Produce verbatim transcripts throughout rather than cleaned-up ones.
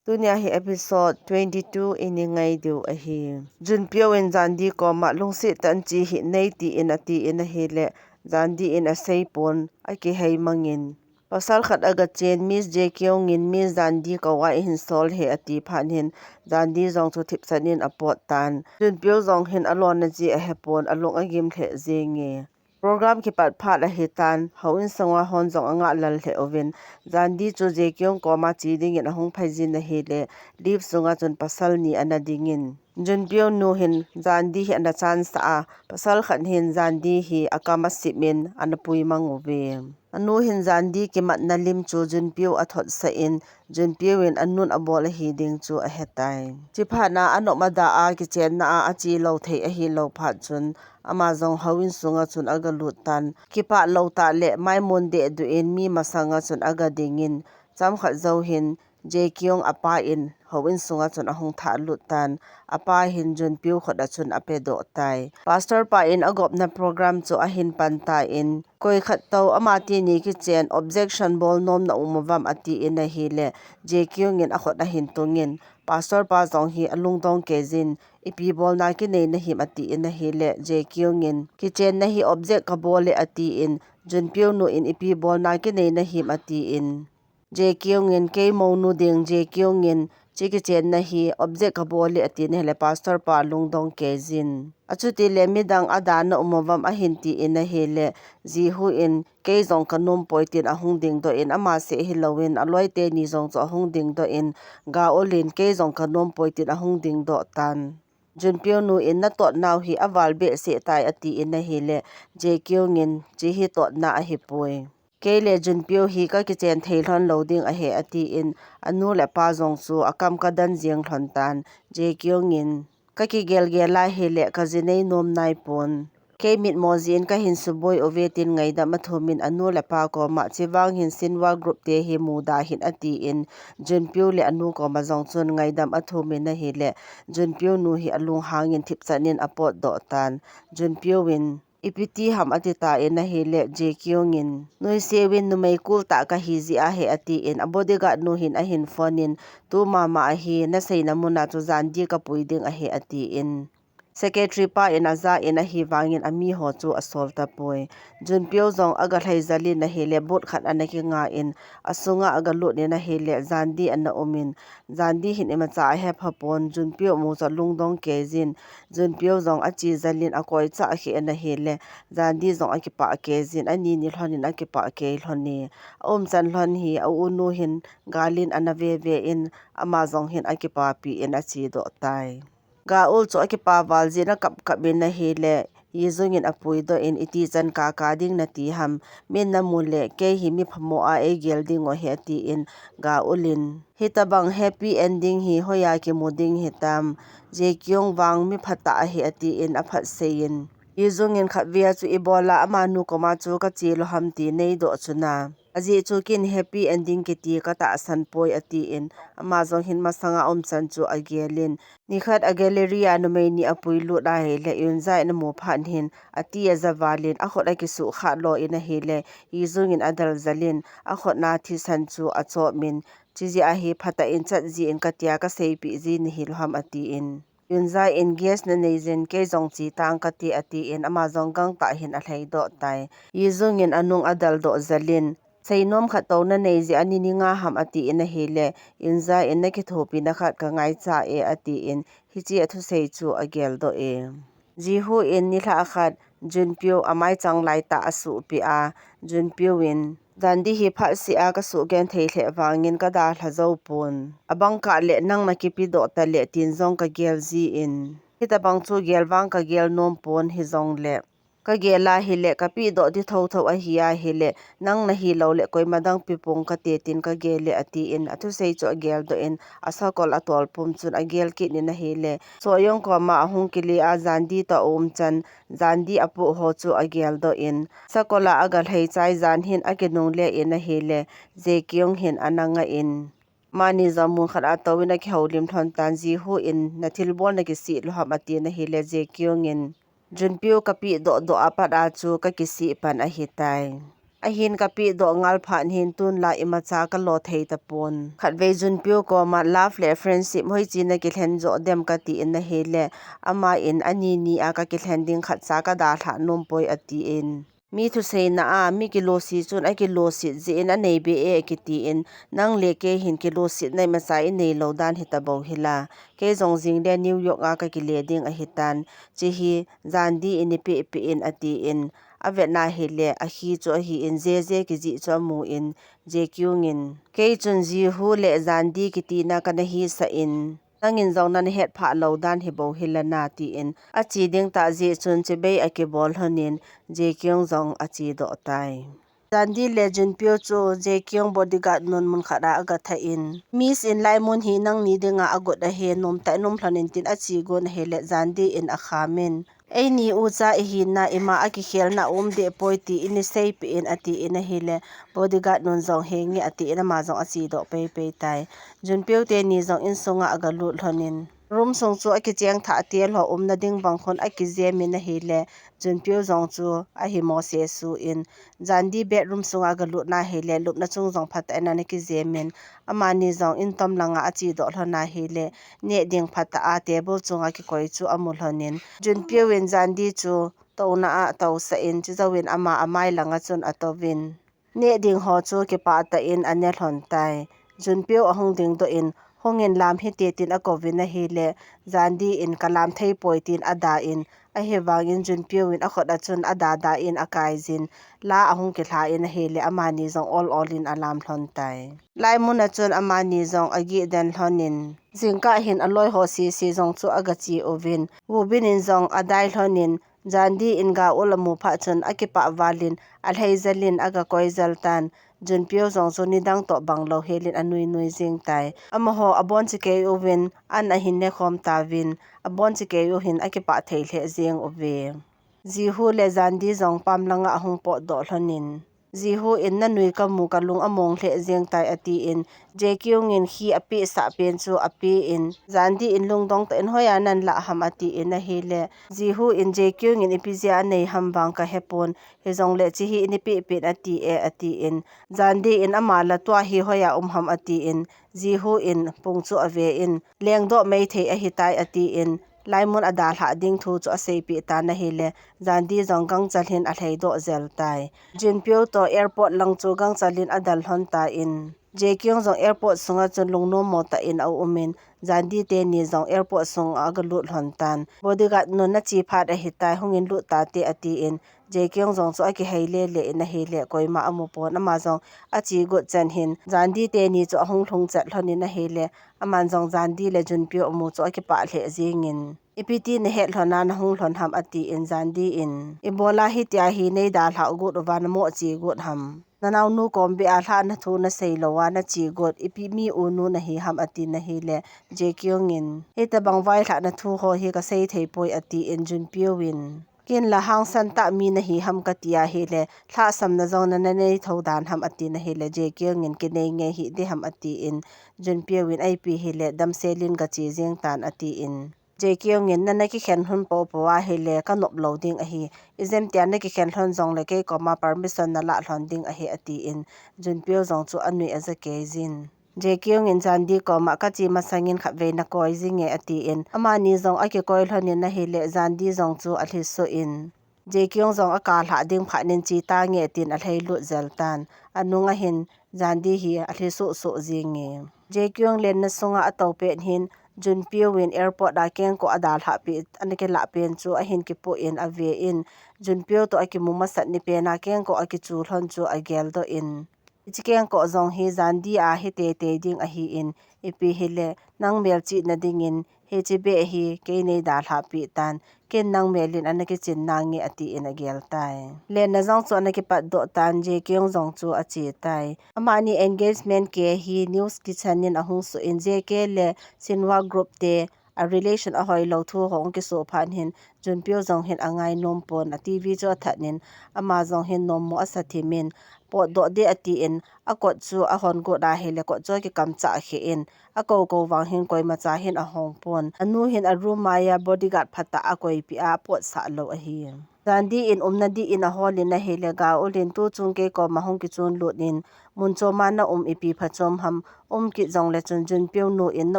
Tunia hi episode twenty two i ngai diu ahi. Junpyo in Jandi koma lungset tah in che hih in ati in ahile, Jandi in asei pon, akihei mangin. Pasal khat aga chen, Miss Jae Kyung in Miss Jandi kou a eihin sol e ati phat hin, Jandi jong chu thipchan in apot tan. Junpyo jong hin alonna jeh ahe pon, alung agim lheh jenge. Program kipat phat ahitan, houin sunga hon jong angah lal lheh uvin, Jandi chu Jae Kyung koma che dingin ahung phai jin ahile, lift sunga chun pasal ni ana dingin. Junpyo nu hin Jandi hi ana chansah a, pasal khat hin Jandi hi akam asip in ana pui mang uve. Anu hin Jandi kimatna lim chu Junpyo athotsah in, Junpyo in anun abol ahi ding chu ahetai. Chuphat na anop ada a kichenna a ache lou thei ahilou phat chun, ama jong houin sunga chun aga lut tan. Kipah lou tah le maimun dehduh in mi masanga chun aga dingin, chomkhat jou hin Jae Kyung apa in houin sunga chun ahung thah lut tan. Apa hin Junpyo khut a chun apedoh tai. Pastor pa in agopna program chu ahin pan tan, koi khat toh ama teni kichen, objection bol nom na um uvam ati in ahile, Jae Kyung in akhut ahin tungin, Pastor pa jong hi alungdong kei jin, ipi bolna kinei nahim ati in ahile, Jae Kyung in, kichenna hi object kabol e ati in, Junpyo nu in ipi bolna kinei nahim ati in, Jae Kyung in, kei mounu ding, Jae Kyung in, che kichenna hi object kabol e ati in ahile, Pastor pa lungdong kei jin. Achuti le midang adana um uvam ahin ti in ahile, Jihu in, kei jong kanom poi tin ahung dingdoh in, ama seh hilou in, aloi teni jong chu ahung dingdoh in, Ga Eul in, kei jong kanom poi tin ahung dingdoh tan. Junpyo nu in, natot nau hi aval behseh tai ati in ahile, Jae Kyung in, che hi totna ahipoi. Kei le Junpyo hi kakichen thei lhon lou ding ahi ati in, anu le apa jong chu akam kadan jeng lhon tan. Jae Kyung in, kakigel gel a hile kaji nei nom nai pon. Kei mitmo jeh in kahin suboi uve tin ngaidam athum in, anu le apa koma, chevang hin Shinhwa group te hi muda hih in ati in, Junpyo le anu koma jong chun ngaidam athum in ahile, Junpyo nu hi alunghang in thipchan in apotdoh tan. Junpyo in, ipi ti ham ati tan ahile, Jae Kyung in, nuisat in numei cool tah kahi jeh ahi ati in, a bodyguard nu hin ahin phone in, tu mama ahi, naseina mun a chu Jandi kapui ding ahi ati in, secretary pa in aja in ahivangin amiho chu asol tapoi. Junpyo jong aga lhai jel in ahile, boot khat ana kinga in, asunga aga lut in ahile, Jandi ana um in, Jandi hin imacha ahepha pon, Junpyo amu chu alungdong kei jin, Junpyo jong ache jel in akoi chah kheh in ahile, Jandi jong akipah kei jin, ani ni lhon in akipah kei lhon e. Aumchan lhon hi aunu hin gal in ana veve in, ama jong hin akipapi in achedoh tai. Ga Eul chu akipa val jeh in akap kap in ahile, Yi Jung in apuidoh in, iti chan kaka ding nati ham, min namu le, kei hi mi phamo a eigel ding u ahi ati in, Ga Eul in, hitabang happy ending hi hoiya kimu ding hitam, Jae Kyung vang mi phatah ahi ati in aphatsei in, Yi Jung in, khatvei a chu ibola amanu koma chu kache lou ham ti neidoh chu na. Ajeh chu ken happy ending kiti katahsan poi ati in, ama jong hin masanga umchan chu agel in, nikhat a gallery a numei ni apui lut ahile, Eun Jae in amu phat hin, ati aja val in, akhut akisuh kha lou in ahile, Yi Jung in adel jel in, akhut na thisan chu achom in, chujeh a hi phatah in chat jin katia kaseipeh ji nahi lou ham ati in, Eun Jae in, gas nanei jin, kei jong che tang kate ati in, ama jong gangtah hin alhaidoh tai. Yi Jung in anung adeldoh jel in, seinom khat tou nanei jeh a ni ni nga ham ati in ahile, Eun Jae in, nakithopi na khat kangaicha e ati in, hiche athusei chu ageldoh e. Jihu in nilhah khat, Junpyo amaichang laitah asuhpeh a, Junpyo in, Jandi hi phatseh a kasugenthei lheh vangin kadalha jou pon. Abang kah le nang nakipedoh tah le tin jong kagel jin. Hitabang chu gel vang kagel nom pon hijongle, kagel ahile, kapedoh di thotho ahi ahile, nang nahi lou le koima dang pe pong kate tin kagel e ati in, athusei chu ageldoh in, asakol atol pum chun agel kit in ahile, Sohyung koma ahung kile a Jandi toh aumchan, Jandi apoh ho chu ageldoh in, sakol a agalhai chai jan hin akinungle in ahile, Jae Kyung hin ana nga in, amani jong mun khat a tou in akihoulim lhon tan, Jihu in, nathilbol nakisih lou ham ati in ahile, Jae Kyung in, Junpyo kapedoh doh a pat a chu kakisih pan ahitai. Ahin kapeh doh ngal phat hin tun la imacha kalo thei tapon. Khatvei Junpyo koma love le friendship hoiche na kilhen jo dem katin ahile, aman ani nia kakilhen ding khatcha kadalhah nompoi atin. Mi thuseina a mi kilosi chun akilosi jeh in anei be e kitin, nang le kei hin kilositna imacha inei lou dan hita bou hila. Kei jong jing le New York a kakile ding ahitan. Chehi Jandi in ipeh peh in atin. Avet na hile, akhi chu ahin, Jeje kijih chu amun, Jae Kyung in, kei chun Jihu le Jandi kitina kana hisah in, nangin jong nana hetphah lou dan hi bou hila na, tin ache ding tah jeh chun chibai akibol lhonin, Jae Kyung jong ache doh tai. Jandi le Junpyo chu Jae Kyung bodyguard nun mun khat a aga thah in, Miss in, laimun hi nangni dinga agot ahi, nom tah in um lhonin, tin ache gon ahile, Jandi in akham in, eini ucha ihi na, ima akikhelna um deh poi ti in iseipeh in atin ahile, bodyguard nun jong henge atin ama jong ache doh peipei tai. Junpyo teni jong insunga aga lut lhonin, room sung chu akicheng thah tel ho umna ding bang khun akijem in ahile, Junpyo jong chu ahi mo se su in, Jandi bedroom sunga aga lut na hile, lupna chung jong phatah in ana kijem in, amani jong in tom langa ache doh lhon ahile, neh ding phatah a table chunga kikoi chu amu lhonin, Junpyo in Jandi chu touna a atousah in, chujouvin ama amai langa chun atouvin, neh ding ho chu kipah tah in ane lhon tai. Junpyo ahung dingdoh in, hungin lam hite, tin akouvin ahile, Jandi in kalam thei poi, tin ada in, ahivangin Junpyo in akhut a chun ada da in akaijin, la ahung kilha in ahile, amani jong ol ol in alam lhon tai. Laimun a chun amani jong agih den lhonin, jingkah hin aloi ho sese jong chu aga che uvin, Woo Bin in jong adai lhonin, Jandi in ga ul amu phat chun akipah valin, alhei jel in aga koi jel tan. Junpyo jong chu nidang toh bang lou helin anui nui jing tai. Amaho abon chekei uvin, an ahin nekhom tauvin, abon chekei u hin akipah thei lheh jeng uve. Jihu le Jandi jong pam langa ahung potdoh lhonin, Jihu in, nanui kamu kalung among lheh jeng tai, atin, Jae Kyung in khi apeh sah pen chu apen, Jandi in lungdong tah in hoiya nan lah ham atin ahile, Jihu in, Jae Kyung in ipi jeh a anei ham vang kahepon, hijongle chehi in ipeh pen ati e, atin, Jandi in, ama la tua hi hoiya um ham atin, Jihu in pung chu ave in, lengdoh mei thei ahitai atin, laimun adalhah ding thu chu aseipeh tan ahile, Jandi jong gangchal hin alheidoh jel tai. Junpyo toh airport lang chu gangchal in adal lhon tan, Jae Kyung jong airport sunga chun lungnom mo tah in aumin, Jandi teni jong airport sunga aga lut lhon tan. Bodyguard nun, nache phat ahitai, hungin lut tate atin, Jae Kyung jong chu akihei lele in ahile, koima amupon, ama jong ache got chan hin, Jandi teni chu ahung lhung chet lhonin ahile, aman jong Jandi le Junpyo amu chu akipah lheh jengin, ipi ti nahet lhona nahung lhon ham atin, Jandi in, ibola hitia hi neidalhah got uva namoh che got ham? Nanaonu kom beh a lhahna thu nasei louva nache got, ipi mi unu nahi ham atin ahile, Jae Kyung in, hitabang vailhahna thu ho hi kasei thei poi atin, Junpyo in, ken la hangsan tah mi nahi ham kati ahile, lhahsamna jong nana nei thou dan ham atin ahile, Jae Kyung in, kinei nge hih ding ham atin, Junpyo in, ipi hile, damsel in gache jeng tan atin, Jae Kyung in, nana kikhen lhon popo ahile, kanop lou ding ahi. Ijemtia nakikhen lhon jongle, kei koma permission nalah lhon ding ahi, atin, Junpyo jong chu anui aja kei jin. Jae Kyung in Jandi koma, kache masangin khatvei nakoi jinge, atin, amani jong akikoi lhonin ahile, Jandi jong chu alhisoh in, Jae Kyung jong akalhah ding phat in, che tange, tin alheilut jel tan. Anunga hin Jandi hi alhisoh soh jinge. Jae Kyung lenna sunga atou pet hin, Junpyo in airport a kengkoh adalhah peh, ana kilah pen chu ahin kipoh in aven, Junpyo toh akimu masat ni pen a kengkoh akichu lhon chu ageldoh in, hiche kengkoh jong hi Jandi a hi teitei ding ahin, ipi hile, nang melchihna dingin hiche beh hi kei neidalhah peh tan, ken nang mel in ana kichin nange, atin agel tai. Lenna jong chu ana kipatdoh tan, Jae Kyung jong chu ache tai. Amani engagement cake hi news kichan in ahung soh in, J K le Shinhwa group te a relation ahoilou thu ahung kisoh phat hin, Junpyo jong hin angainom pon, a TV chu athat in, ama jong hin nommo asa thim in, potdoh ding atin, akot chu ahon got ahile, kot chu akikamchah khen, akou kou vang hin koimacha hin ahong pon. Anu hin a room maiya bodyguard phatah a akoipeh a, apotsah lou ahi. Jandi in umna di in ahol in ahile, Gaeul in tu chung kei koma hung kichun lut in, mun choma na um ipi phachom ham, um kit jongle chun Junpyo nu in na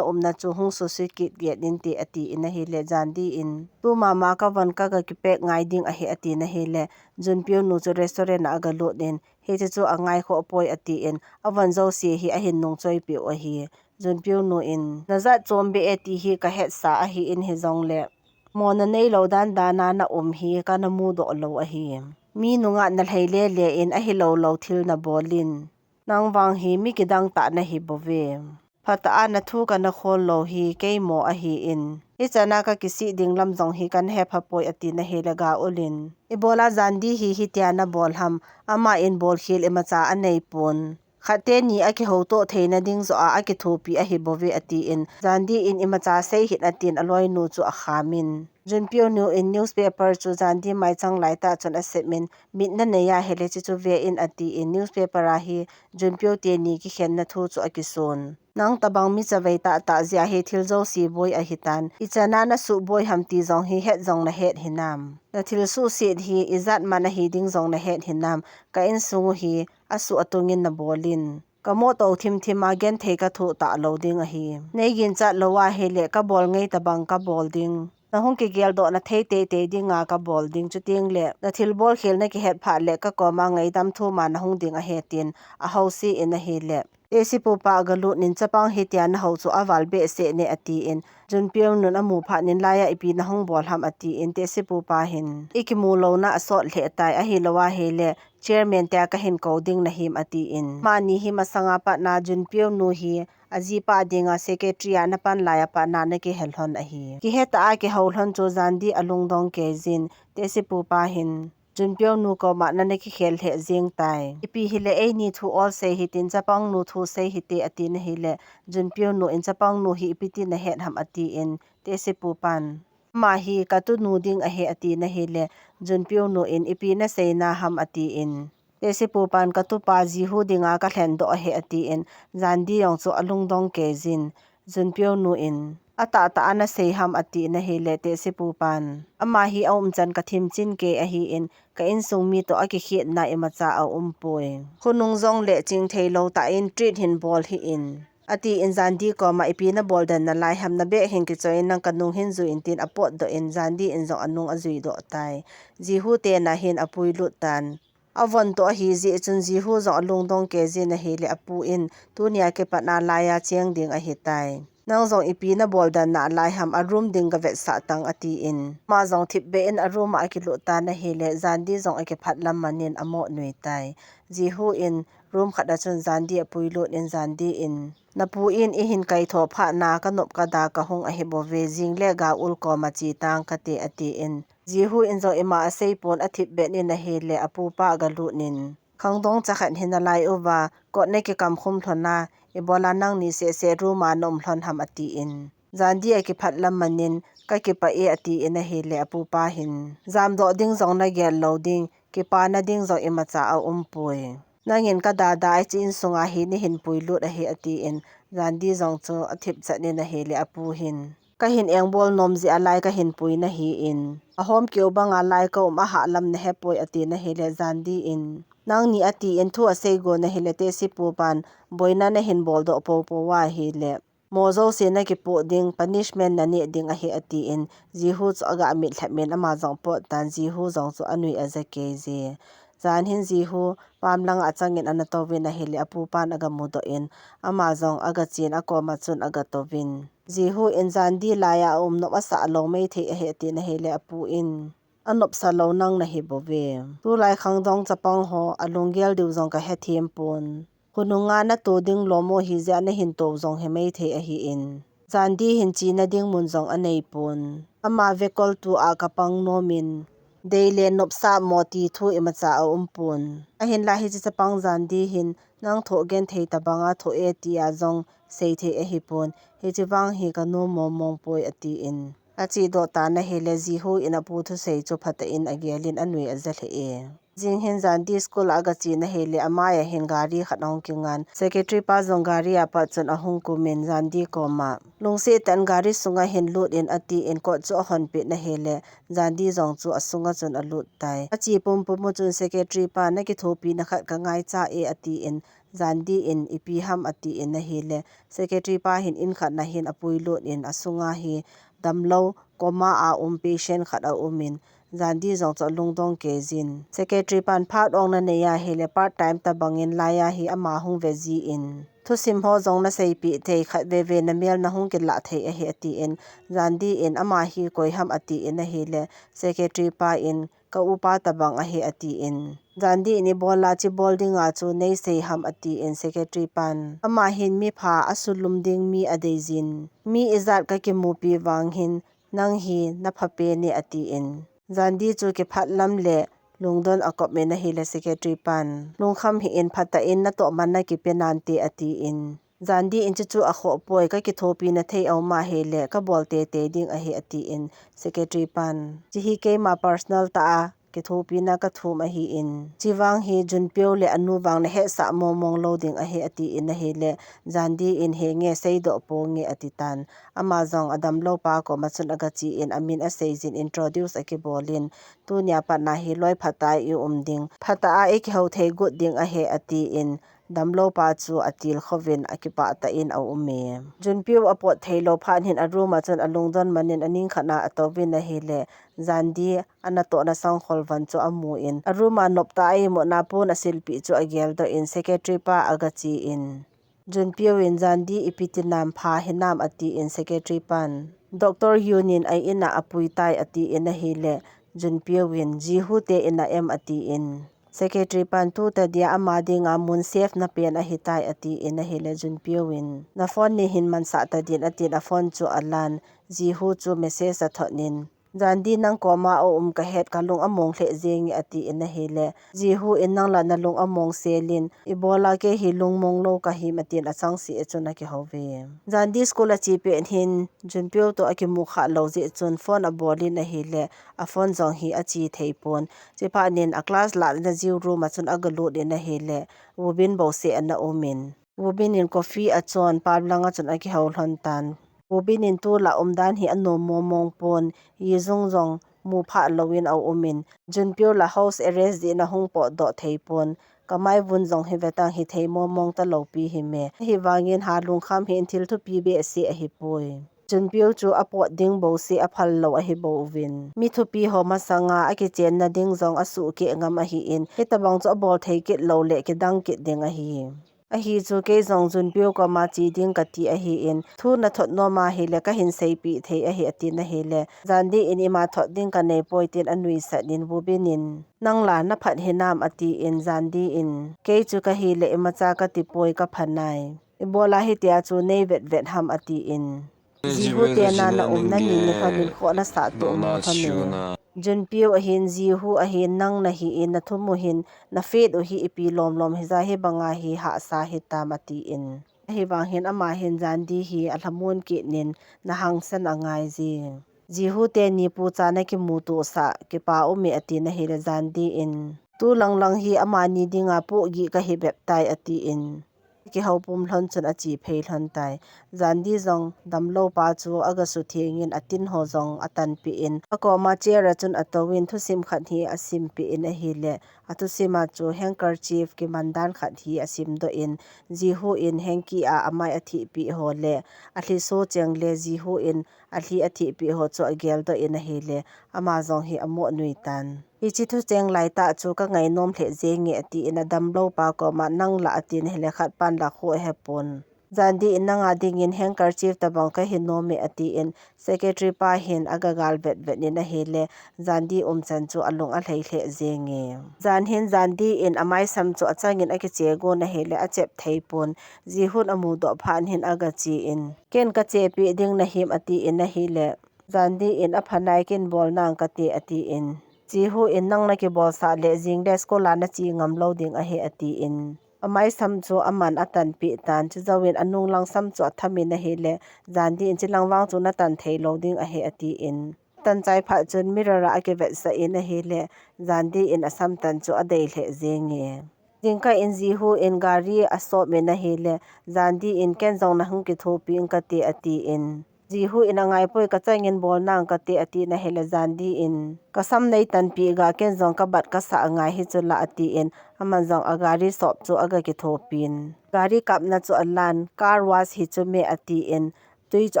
umna chu hung susi kit get in te ati in ahile, Jandi in tu mama ka von ka ga kipek ngai ding ahi ati in ahile, Junpyo nu chu restaurant a aga lut in, hiche chu angai kho poi ati in, avon jouse hi ahin nung choi peh u ahi. Junpyo nu in, na jat chom be e ti hi ka hetsa ahi in hijongle, mona nei lou dan dan a na um hi kana mudoh lou ahi. Mi nungah na lhei lele in ahilou lou thil na bol in, nang vang hi mi kidang tah na hi bou ve. Phatah a na thu kana khol lou hi kei mo ahi in, hichan a ka kisih ding lam jong hi kana hepha poi ati in ahile, Gaeul in, ibola Jandi hi hitia na bol ham, ama in bolkhel imacha anei pon. Khat teni a kihoutoh theina ding joh a, akithopi ahi bou ve ati in, Jandi in imacha sei hih in ati in aloinu chu akham in. Junpyo nu in newspaper chu Jandi maichang lai tah chun asep in, mit na nei ahile hiche chu ve in ati in, newspaper a hi Junpyo teni kikhenna thu chu akisun. Nang tabang mi chavei tah tah jeh a hi thil jouse boi ahi tan. Ichan a na suboi ham ti jong hi het jong na het hinam. Na thil suhset hi ijat man ahi ding jong na het hinam. Ka insung u hi asuh atung in na bol in. Ka moto thim thim a genthei ka thoh talou ding ahi. Nei ginchat lou ahile ka bol ngei tabang ka bol ding. Na hung kigeldoh na thei teitei ding a ka bol ding, chuting le na thil bolkhel na kihet phat le ka koma ngaidam thum a na hung ding ahi tin ahouse in ahile, Tesi pupa aga lut in, chapang hitia na hou chu aval behseh ne ati in, Junpyo nun amu phat in, laiya ipi na hung bol ham ati in, Tesi pupa hin, ikimu louna asot lheh tai, ahilou ahile chairman tia kahin kou ding nahim ati in, amani hi masanga pat na Junpyo nu hi ajipa dinga secretary a na pan laiya pat na na kihel lhon ahi. Kihe tah a kihou lhon chu Jandi alungdong kei jin, Tesi pupa hin, Junpyo nu koma na na kikhel lheh jeng tai. Ipi hile eini thu ol sei hitin, chapang nu thu sei hite ati in ahile, Junpyo nu in, chapang nu hi ipi tin na het ham ati in, Tesi pupan, ama hi ka tunu ding ahi ati in ahile, Junpyo nu in, ipi na sei na ham ati in, Tesi pupan, ka tupa Jihu dinga ka lhendoh ahi ati in, Jandi jong chu alungdong kei jin, Junpyo nu in, atah tah a na sei ham ati in ahile, Tesi pupan, ama hi aumchan ka thim chin kei ahi in, ka insung mi toh akikhetna imacha aum poi. Khonung jong le ching thei lou tah in treat hin bol hih in, ati in, Jandi koma, ipi na bol den nalai ham, na bag hin kichoi in, nang ka nung hin jui in tin apotdoh in, Jandi in jong anung ajui doh tai. Jihu tena hin apui lut tan. Avon toh ahi jeh chun Jihu jong alungdong kei jin ahile, apu in, tunia kipat na laiya cheng ding ahi tai. Nang jong ipi na bol den nalai ham, a room ding ka vetsah tang ati in, ama jong thipbeh in a room a akilut tan ahile, Jandi jong akiphat lam man in amo nui tai. Jihu in room khat a chun Jandi apui lut in, Jandi in, na pu in ihin kaitho phat na ka nop ka da ka hung ahi bou ve, jing le Gaeul koma che tang kate ati in, Jihu in jong ima asei pon, athipbeh in ahile, apupa aga lut in, khangdong chakhat hi nalai uva, kot na kikam khum lhon a, ibola nangni seh seh room a na um lhon ham ati in, Jandi akiphat lam man in, ka kipah e ati in ahile, apupa hin, jamdoh ding jong na gel lou ding, kipana ding jong imacha aum poi. Nang in ka da da a hiche insung a hi nei hin pui lut ahi ati in, Jandi jong chu athip chan in ahile, apu hin, ka hin engbol nom jeh a lai ka hin pui nahi in, ahom keu banga lai ka um ahah lam na hepoi ati in ahile, Jandi in, nangni ati in thu asei go nahile, Tesi pupan, boina na hin bol doh popo ahile, mo jouse na kipoh ding, punishment na neh ding ahi ati in, Jihu chu aga mit lhep in, ama jong apot tan, Jihu jong chu anui aja kei je. Jan hin Jihu pam langa achang in ana tou vin ahile, apupan aga mudoh in, ama jong aga chen, akoma chun aga tou vin, Jihu in, Jandi laiya aum nop asah lou maithei ahi ati in ahile, apu in, anopsa lou nang nahi bou ve. Tulai khangdong chapang ho alunggel diu jong ka hethem pon. Khonunga na to ding lom u hi jeh a na hin to jong hi maithei ahi in, Jandi hin chena ding mun jong anei pon. Ama vekol tu a ka pang nom in, dei le nopsa mo ti thu imacha aum pon. Ahinla hiche chapang Jandi hin, nang thoh genthei tabanga thoh e tia jong seithei ahi pon. Hiche vang hi ka nom mong mong poi ati in, Achedoh tan ahile, Jihu in apu thusei chu phatah in agelin anui aja lheh e. Jing hin Jandi school a agache in ahile, amai a hin gari khat ahung kingan. Secretary pa jong gari a pat chun ahung kumin Jandi koma, lungset tah in gari sunga hin lut in atin kot chu ahonpeh in ahile, Jandi jong chu asunga chun alut tai. Ache pumpum u chun secretary pa, nakithopina khat kangaicha e atin, Jandi in ipi ham atin ahile, secretary pa hin in khat na hin apuilut in asunga hi damlou coma a um patient khat aumin, Jandi jong chu alungdong kei jin. Secretary pan phat ong nanei ahile part time tabang in laiya hi ama hung ve jin. Thusim ho jong naseipeh thei khat veve namel nahung kilah thei ahi atin, Jandi in ama hi koi ham atin ahile, secretary pa in ka upa tabang ahi atin. Jandi in ibola chibol dinga chu neisei ham atin secretary pan. Ama hin mipha asulum ding mi adei jin. Mi ijat kakimupi vang hin nang hi napha pen e atin. Jandi chu kiphat lam le lungdon akop in ahile secretary pan, lungkham hih in phatah in natoh man nakipe nante atin. Jandi in chuchu akhoh poi, kakithopina thei aum ahile kabol teitei ding ahi atin secretary pan. Chihi keima personal tah a kithopina kathum ahin, chivang hi Junpyo le anu vang nahetsah mongmong lou ding ahi atin ahile, Jandi in henge seidoh ponge atitan. Ama jong adamlou pa koma chun agache in amin aseijin introduce akibolin, tunia pat na hi loi phatah a ium ding, phatah a ikihou thei got ding ahi atin, damlou pa chu atilkhou vin akipah tah in aume. Junpyo apot theilou phat hin aroom a chun alungdon man in aning khat na atouvin ahile, Jandi anatohna sangkhol von chu amun, aroom a noptah a imutna pon asilpeh chu ageldoh in secretary pa agache in, Junpyo in Jandi ipi tinam pha hinam atin secretary pan, Doctor Yoon in a in a apui tai atin ahile, Junpyo in Jihu te in a em atin, secretary pan, tu tadia ama dinga mun safe na pen ahitai atin ahile, Junpyo in na phone nei hin mansah tadin atin aphone chu alan, Jihu chu message athot in, Jandi nang koma aum kahet, kalung among lheh jenge atin ahile, Jihu in nang la nalung among selin, ibola kei hi lungmong lou kahim atin achangseh a chun akihouve. Jandi school ache pet hin Junpyo toh akimu khalou jeh chun phone abolin ahile, aphone jong hi ache thei pon. Chuphat in aclass lahna jiu room a chun agalut in ahile, Woobin bouseh ana umin, Woobin in coffee achon pap langa chun akihou lhon tan. Woobin in tulai umdan hi anom mongmong pon, Yi Jung jong mu phah louvin aumin, Junpyo la house arrest ding in ahung potdoh thei pon, kamai vun jong hi vetang hithei mongmong talou pi hime. Ahivangin ha lungkham hih in, thil thupi behseh ahipoi. Junpyo chu apot ding bouseh aphal lou ahibouvin, mi thupi ho masanga akichenna ding jong asuhkeh ngam ahin, hitabang chu abol thei kit loule kidang kit ding ahi. Ahi chu kei jong Junpyo koma che ding kati ahin, thu nathot nom ahile kahin seipeh thei ahi atin ahile, Jandi in ima thot ding kaneipoi tin anuisat in, Woobin in nang la naphat hinam atin, Jandi in kei chu kahile imacha katipoi, kapha nai. Ibola hitia chu nei vetvet ham atin. Jihu te na naum nani nilhon in khoh nasah toh nilhon in. Junpyo ahin, Jihu ahin, nang nahin, nathum u hin, nafate u hi ipi lomlom hija hibanga hi hahsa hitam atin. Ahivang hin ama hin Jandi hi alhamon kit in nahangsan angaije. Jihu teni pucha nakimuto sah, kipa ume atin ahile Jandi in, tu langlang hi amani dinga pohgih kahi bep tai atin. Kihou pum lhon chun ache phei lhon tai. Jandi jong damlou pa chu agasutheng in atin ho jong atanpeh in, akoma chair a chun atouvin thusim khat hi asimpeh in ahile, athusim a chu handkerchief kimandan khat hi asimdoh in, Jihu in hanky a amai athehpeh ho le alhiso cheng le Jihu in alhi athehpeh ho chu ageldoh in ahile, ama jong hi amoh nui tan. Hiche thucheng laitah chu kangainom lheh jenge atin, adamlou pa koma nang la atin ahile, khat pan la khoh ahepon. Jandi in nanga dingin handkerchief tabang kahi nome atin, secretary pa hin agagal vetvet in ahile, Jandi umchan chu alung alhai lheh jenge. Jan hin Jandi in amaisam chu achangin akiche gon ahile, achep thei pon. Jihun amudoh phat hin agache in, ken kachepeh ding nahim atin ahile, Jandi in apha nai, ken bol nang kate atin. Jihu in nang nakibolsah le jingle school a nache ngam lou ding ahi atin. Amai sam chu aman atanpeh tan, chujouin anung lang sam chu athamin ahile, Jandi in, "Chilang vang chu natan thei lou ding ahi," atin. Tan chai phat chun mirror a akivetsah in ahile, Jandi in asam tan chu adei lheh jenge. Jingkah in Jihu in gari asop in ahile, Jandi in, "Ken jong nahung kithopi ing kate," atin. Jihu in, "Angaipoi, kachangin bol nang kate," atin ahile, Jandi in, "Kasam nei tanpeh ga, ken jong kabat kasah angai hi chula," atin, aman jong agari sop chu aga kithopin. Gari kapna chu alan, "Car wash hi chu me," atin, tui chu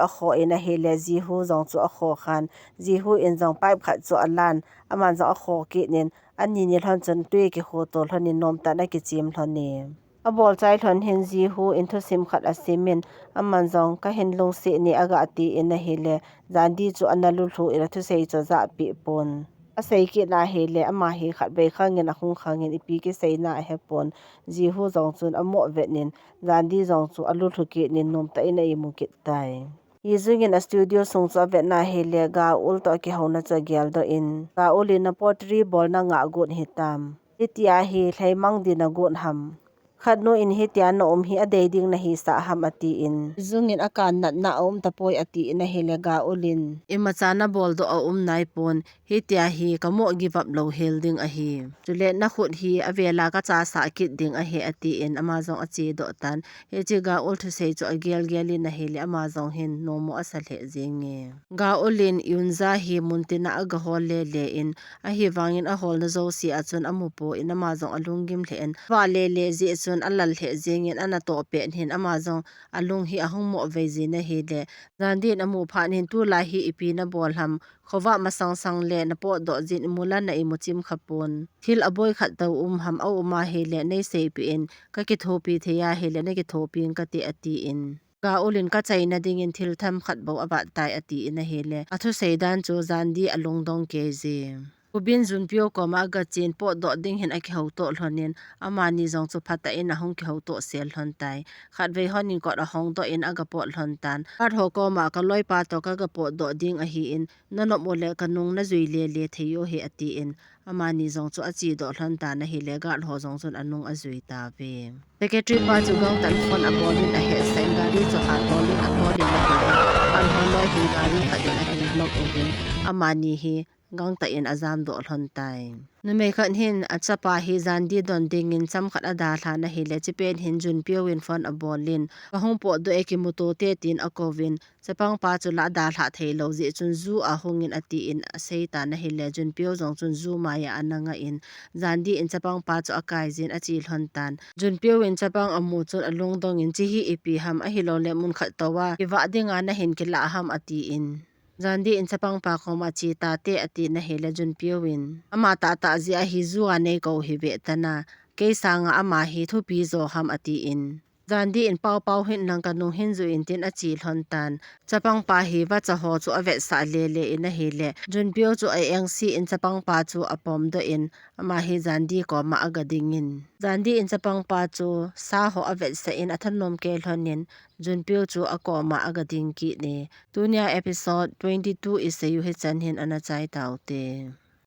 akhoh in ahile, Jihu jong chu akhoh khan. Jihu in jong pipe khat chu alan, aman jong akhoh kit in, ani ni lhon chun tui akikhoh to lhon in nomtah in akichem lhon e. Abol chai lhon hin Jihu in thusim khat asim in, aman jong, "Kahin lungset ne," aga tin ahile, Jandi chu ana lulhu in athusei chu ajahpeh pon. Asei kit na ahile, ama hi khatvei khang in ahung khang in ipi kisei na ahepon. Jihu jong chun amoh vet in, Jandi jong chu alulhu kit in nomtah in a imu kit tai. Yijung in a studio sung chu avet na ahile, Ga Eul toh akihouna chu ageldoh in, "Ga Eul in, na pottery bolna ngah got hitam? Hitia hi lheimang din nagot ham? Khatnu in hitia na um hi adei ding nahisah ham?" atin. Yijung in, "Akan natna aum tapoi," atin ahile, Ga Eul in, "Imacha nabol doh aum naipon, hitia hi kamoh give up lou hel ding ahi. Chule nakhut hi avela kachasah kit ding ahi," atin, ama jong achedoh tan. Hiche Ga Eul thusei chu agel gel in ahile, ama jong hin nomo asa lheh jenge. Ga Eul in Eunja hi muntina agahol lele in, ahivangin aholna jouse a chun amu pon, ama jong alunggim lheh in, avah lele jeh chun alal lheh jengin, anatoh pet hin ama jong alung hi ahung mo vei jin ahile, Jandi in amu phat hin, "Tulai hi ipi nabol ham? Khovah masang sang le napotdoh jin, imu la na imu chim khapon. Thil aboi khat tou um ham, aum ahile neiseipeh in, kakithopi thei ahile nakithopi ing kate," atin. Ga Eul in, "Kachaina dingin thil themkhat bou avat tai," atin ahile, athusei dan chu Jandi alungdong kei je. Khubin Junpyo koma agachen potdoh ding hin akihoutoh lhon in, amani jong chu phatah in ahung kihoutoh sel lhon tai. Khatvei hon in kot ahongdoh in agapot lhon tan. Guard ho koma, "Kaloipa toh kagapotdoh ding ahin, nanop uleh kanung najui lele thei u ahi," atin, amani jong chu achedoh lhon tan ahile, guard ho jong chun anung ajui tauve. Secretary pa chu gangtah in phone abol in ahetsah in, gari chu hatol in atol in ahile, guard ho loi hin gari khat in ahin block uvin, amani hi gangtah in ajamdoh lhon tai. Numei khat hin achapa hi Jandi don dingin chomkhat adalhan ahile, chupet hin Junpyo in phone abol in, "Kahung potdoh e, kimuto te," tin akouvin, chapangpa chu la adalhah theilou jeh chun zoo a hungin atin asei tan ahile, Junpyo jong chun zoo maiya ana nga in, Jandi in chapangpa chu akai jin ache lhon tan. Junpyo in chapang amu chun alungdong in, "Chehi ipi ham, ahilouleh mun khat tou a kivah dinga nahin kilah ham?" atin. Jandi in chapangpa koma, "Che tate," atin ahile, Junpyo in, "Ama tahtah jeh a hi zoo a neikou hi ve tan a, kei sanga ama hi thupi jo ham?" atin. Jandi in, "Paopao hih in lang, kanung hin ju in," tin ache lhon tan. Chapangpa hi vacha ho chu avetsah lele in ahile, Junpyo chu a-engse in chapangpa chu apomdoh in, ama hi Jandi koma agading in, Jandi in chapangpa chu sa ho avetsah in athanom kei lhon in, Junpyo chu akoma agading kit e. Tunia episode twenty-two isei u hichan hin ana chai taute.